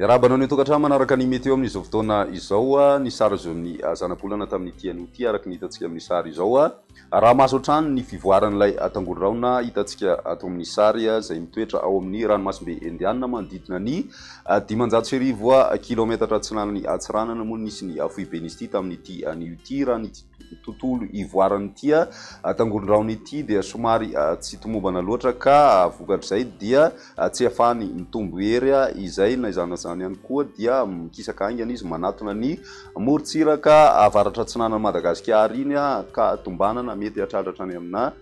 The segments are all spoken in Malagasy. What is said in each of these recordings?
Miarahaba anao any an-tokantrano manaraka ny météo amin'izao fotoana izao. Ny sary azo amin'ny zanabolana tamin'ity anio ity araka ny hitantsika amin'ny sary izao. Araha-maso hatrany ny fivoaran'ilay tangoro-rahona hitantsika ato amin'ny sary izay mitoetra ao amin'ny ranomasimbe Indiana manodidina ny 1500 kilaometatra atsinanan'i Antsiranana moa nisy ny foiben'izy ity tamin'ity anio ity. Raha ny tontolo ivoaran'ity tangoron-drahona ity dia somary tsy tomombana loatra ka vokatr'izay dia tsy ahafahany mitombo hery izay. Na izany na izany ihany koa dia mikisaka haingana izy manatona ny morontsiraka avaratra atsinanan'i Madagasikara iny ka tombanana mety hahatratra hatrany amina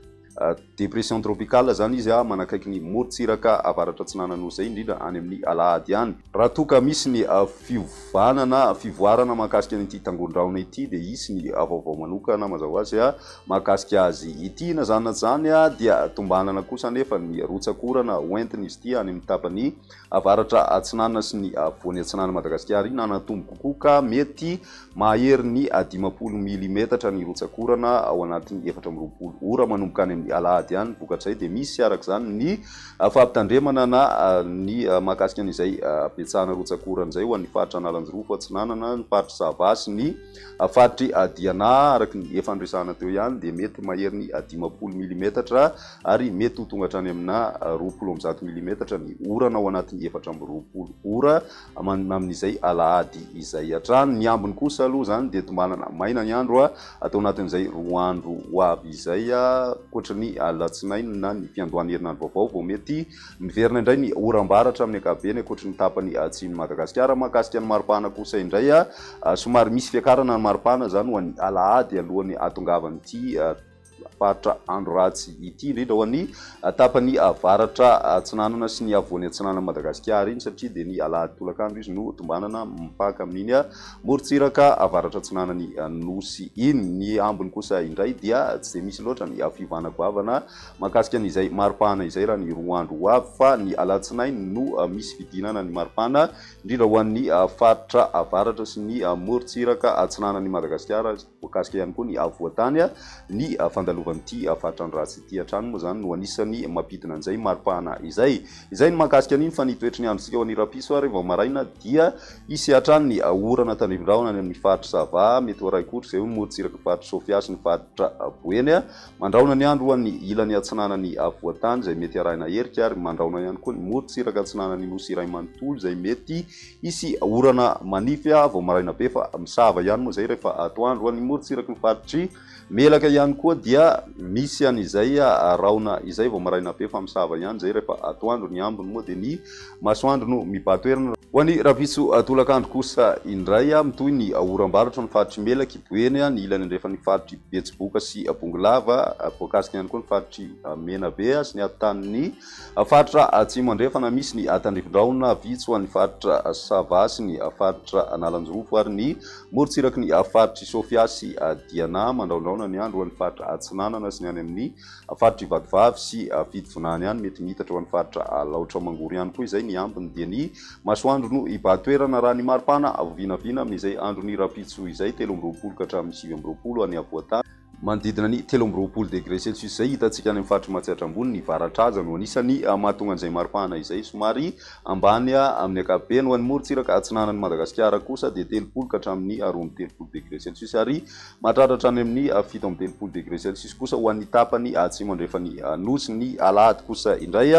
Dépression tropicale izany izy manakaiky ny morontsiraka avaratra atsinanana Nosy izay, indrindra any amin'ny alahady any. Raha toa ka misy ny fiovana na fivoarana mahakasika an'ity tangoron-drahona ity dia hisy ny vaovao manokana mazava ho azy mahakasika azy ity. Na izany na izany dia tombanana kosa anefa ny rotsak'orana hoentin'izy ity any amin'ny tapany avaratra atsinanana sy ny afovoany atsinanan'i Madagasikara iny hanatombo kokoa ka mety mahery ny 50 milimetatra ny rotsak'orana ao anatin'ny 24 ora manomboka any amin'ny alahady any. Vokatr'izay dia misy araka izany ny fampitandremana na ny mahakasika an'izay habetsahana rotsak'orana izay ho an'ny faritra Analanjirofo atsinanana, ny faritr'i Sava sy ny faritr'i Diana. Araka ny efa noresahana teo ihany dia mety mahery ny 50 milimetatra ary mety ho tonga hatrany amina 120 milimetatra ny orana ao anatin'ny 24 ora amin'izay alahady izay hatrany. Ny ambiny kosa aloha izany dia tombanana maina ny andro atao anatin'izay 2 andro ho avy izay, ankoatra ny alatsinainy na ny fiandohan'ny herinandro vaovao vao mety miverina indray ny oram-baratra amin'ny ankapobeny ankoatry ny tapany atsimon'i Madagasikara. Mahakasika ny maripana kosa indray, somary misy fiakarana ny maripana izany ho an'ny alahady alohan'ny hahatongavan'ity faritra andro ratsy ity, indrindra ho an'ny tapany avaratra atsinanana sy ny afovoany atsinanan'i Madagasikara iny, satria dia ny alahady tolakandro izy no tombanana mipaka amin'iny morontsiraka avaratra atsinanan'ny Nosy iny. Ny ambiny kosa indray dia tsy dia misy loatra ny fiovana goavana mahakasika an'izay maripana izay raha ny 2 andro ho avy, fa ny alatsinainy no misy fidinana ny maripana, indrindra ho an'ny faritra avaratra sy ny morontsiraka atsinanan'i Madagasikara. Voakasika ihany koa ny afovoan-tany. Ny fandalovan'ity faritra andro ratsy ity hatrany moa izany no anisan'ny mampidina an'izay maripana izay. Izay ny mahakasika an'iny fa ny toetry ny androntsika ho an'ny rahampitso ary vao maraina dia hisy hatrany ny orana tandrifin-drahona any amin'ny faritra Sava, mety ho Raikoto izay ho ny morontsiraky ny faritra Sofia sy ny faritra Boeny. Mandrahona ny andro ho an'ny ilany atsinanan'ny afovoan-tany izay mety arahina herika ary mandrahona ihany koa ny morontsiraka atsinanan'ny nosy iray manontolo izay mety Hisy orana manify vao maraina be fa misava ihany moa izay rehefa atoandro. Any morontsiraky ny faritr'i Melaka ihany koa dia misy an'izay rahona izay vao maraina be fa misava ihany izay rehefa atoandro. Ny ambiny moa dia ny masoandro no mibahan-toerana. Ho an'ny rahampitso tolakandro kosa indray, mitohy ny oram-baratra ny faritr'i Melaky, Boeny, ny ilany andrefan'ny faritr'i Betsiboka sy Bongolava, voakasika ihany koa ny faritr'i Menabe sy ny atotanin'ny Faritra Atsimo Andrefana misy ny tandrifin-drahona vitsy ho an'ny faritra Sava sy ny faritra Analanjirofo ary ny morontsiraky ny faritr'i Sofia sy Diana. Mandrahondrahona ny andro ho an'ny faritra Atsinanana sy ny any amin'ny faritr'i Vatovavy sy Fitovinany any. Mety miitatra ho an'ny faritra Alaotra Mangoro ihany koa izay. Ny ambiny dia ny masoandro no hibahan-toerana raha ny maripana vinavina amin'izay andron'ny rahampitso izay, 23 ka hatramin'ny 29 any afovoan-tany. Manodidina ny 23 degre celsius izay hitantsika any amin'ny faritr'i Matsiatra Ambony, ny varatraza no anisan'ny mahatonga an'izay maripana izay somary ambany amin'ny ankapobeny. Ho an'ny morontsiraka atsinanan'i Madagasikara kosa dia 30 ka hatramin'ny 32 degre celsius ary mahatratra hatrany amin'ny 37 degre celsius kosa ho an'ny tapany atsimo andrefan'ny Nosy. Ny alahady kosa indray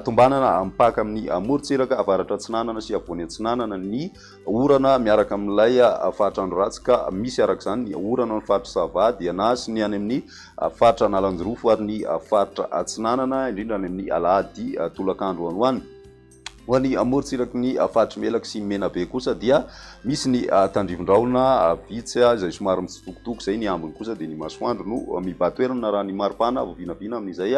tombanana mipaka amin'ny morontsiraka avaratra atsinanana sy afovoany atsinanana ny Orana miaraka amin'ilay faritra andro ratsy ka misy araka izany ny orana ao amin'ny faritra Sava, Diana sy ny any amin'ny faritra Analanjirofo ary ny faritra Atsinanana, indrindra any amin'ny alahady tolakandro any ho any. Ho an'ny morontsiraky ny faritr'i Melaky sy Menabe kosa dia misy ny tandrivin-drahona vitsy izay somary mitsitokotoko izay, ny ambiny kosa dia ny masoandro no mibahan-toerana raha ny maripana vao vinavina amin'izay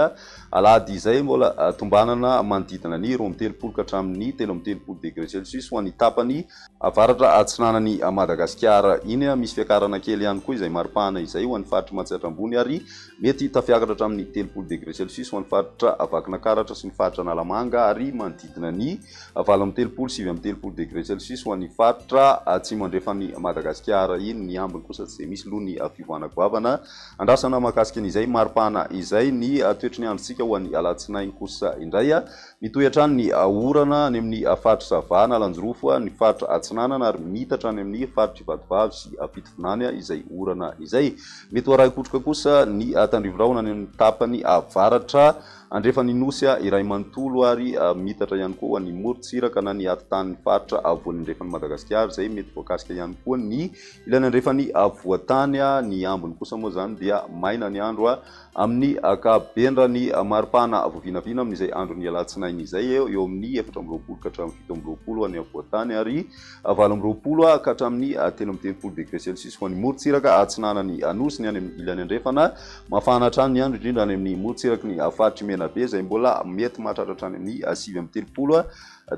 Alahady izay mbola tombanana manodidina ny 32 ka hatramin'ny 33 degre celsius ho an'ny tapany avaratra atsinanan'i Madagasikara iny. Misy fiakarana kely ihany koa izay maripana izay ho an'ny faritr'i Matsiatra Ambony ary mety tafiakatra hatramin'ny 30 degre celsius ho an'ny faritra Vakinakaratra sy ny faritra Analamanga ary manodidina ny. 38, 39 degré celsius ho an'ny faritra atsimo andrefan'i Madagasikara iny. Ny ambiny kosa tsy dia misy loha ny fivoahana goavana. Andrasana mahakasika an'izay maripana izay ny toetry ny androntsika ho an'ny alatsinainy kosa indray. Mitohy hatrany ny orana any amin'ny faritr'i Sava, Analanjirofo, ny faritra Atsinanana ary miitatra any amin'ny faritr'i Vatovavy sy Fitovinany izay orana izay. Mety ho arahin-kotroka kosa ny tandrivorahona any amin'ny tapany avaratra andrefan'ny Nosy iray manontolo ary miitatra ihany koa ho an'ny morontsiraka na ny atitan'ny faritra afovoany andrefan'i Madagasikara izay mety voakasika ihany koa ny ilany andrefan'ny afovoantany. Ny ambiny kosa moa izany dia maina ny andro Amin'ny ankapobeny, raha ny maripana voavinavina amin'izay andron'ny alatsinainy izay, eo amin'ny 24 ka hatramin'ny 27 any afovoan-tany ary 28 ka hatramin'ny 33 degré celsius ho an'ny morontsiraka atsinanan'ny Nosy, ny any amin'ny ilany andrefana. Mafana hatrany ny andro, indrindra any amin'ny morontsiraky ny faritr'i Menabe izay mbola mety mahatratra hatrany amin'ny 39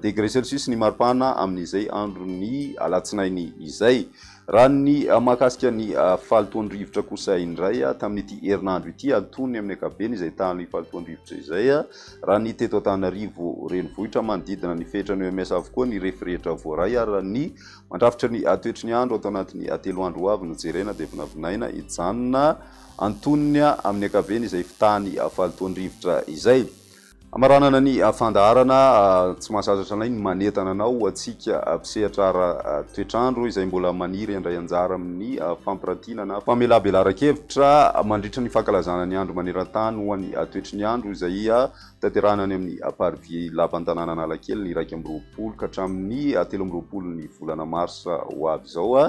degré celsius ny maripana amin'izay andron'ny alatsinainy izay. Raha ny mahakasika ny fahalotoan'ny rivotra kosa indray tamin'ity herinandro ity, antonony amin'ny ankapobeny izay tahan'ny fahalotoan'ny rivotra izay. Raha ny teto Antananarivo renivohitra, manodidina ny fetran'ny OMS avokoa ny refy rehetra voaray ary raha ny mandrafitra ny toetry ny andro ato anatin'ny 3 andro ho avy no jerena dia vinavinaina hijanona antonony amin'ny ankapobeny izay fitahan'ny fahalotoan'ny rivotra izay. Hamaranana ny fandaharana, tsy mahasasatra anay ny manentana anao ho antsika mpisehatra ara-toetr'andro izay mbola maniry handray anjara amin'ny fampirantiana na famelabelaran-kevitra mandritra ny fankalazana ny andro maneran-tany ho an'ny toetry ny andro izay tanterahina any amin'ny Parvis Lapantanàna Analakely ny 21 ka hatramin'ny 23 ny volana marsa ho avy izao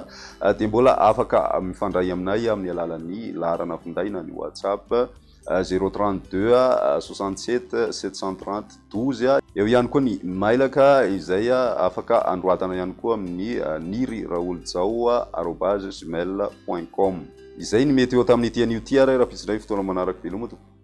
dia mbola afaka mifandray aminay amin'ny alalan'ny laharana finday na ny WhatsApp. 032 67 730 12. Eo ihany koa ny mailaka izay afaka androatana ihany koa amin'ny niry raholijao arobase gmail point com. Izay ny mety eo tamin'ity anio ity ary rahampitso indray fotoana manaraka veloma tompoko.